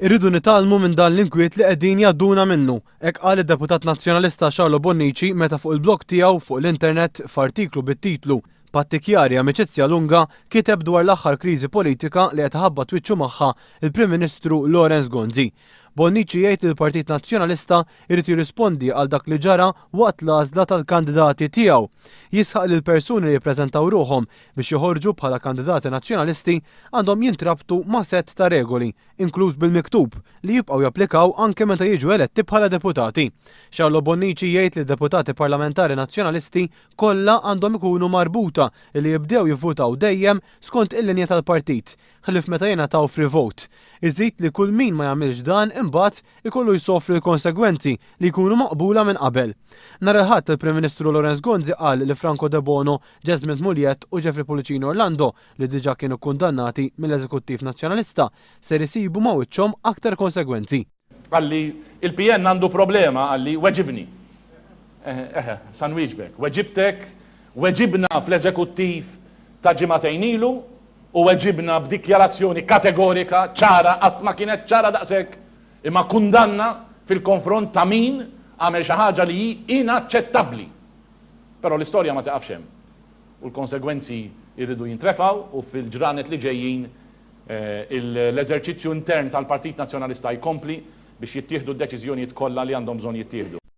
Irridu nitgħallmu minn dan l-inkwiet li qegħdin jgħadduna minnu, hekk qal id-Deputat Nazzjonalista Charlo Bonnici meta fuq il-blog tiegħu fuq l-internet f'artiklu bit-titlu Patti Chiari Amicizia Lunga kiteb dwar l-aħħar kriżi politika li qed iħabbat wiċċu magħha l-Prim Ministru Lawrence Gonzi. Bonnici jgħid li l-Partit Nazzjonalista jrid jirrispondi għal dak li ġara waqt l-għażla tal-kandidati tiegħu. Jisħaq li l-persuni li jippreżentaw ruħhom biex joħorġu bħala kandidati Nazzjonalisti għandhom jintrabtu ma' sett ta' regoli, inkluż bil-miktub, li jibqgħu japplikaw anke meta jiġu eletti bħala deputati. Charlo Bonnici jgħid li d-deputati parlamentari Nazzjonalisti kollha għandhom ikunu marbuta li jibdew jivvutaw dejjem skont il-linja tal-partit, ħlief meta jingħataw free vote. Iżid li kull min ma jagħmilx dan imbagħad ikollu jsofri l-konsegwenzi li jkunu maqbula minn qabel. Nhar il-Ħadd il-Prim Ministru Lawrence Gonzi qal li Franco Debono, Jesmond Mugliett u Jeffrey Pullicino Orlando li diġà kienu kkundannati mill-Eżekuttiv Nazzjonalista, ser isibu ma' wiċċhom aktar konsegwenzi. Qalli, il-PN għandu problema, qalli, weġibni. Eħe, eħe, sa nwieġbek. Weġibtek, weġibna fl-Eżekuttiv ta' ġimagħtejn ilu u weġibna b'dikjarazzjoni kategorika, ċara, qatt ma kienet ċara daqshekk, imma kundanna fil-konfront ta' min għamel xi ħaġa li hi inaċċettabbli. Però l-istorja ma tiqafx hemm. U l-konsegwenzi jridu jintrefgħu u fil-ġranet li ġejjin l-eżerċizzju intern tal-Partit Nazzjonalista jkompli biex jittieħdu d-deċiżjonijiet kollha li għandhom bżonn jittieħdu.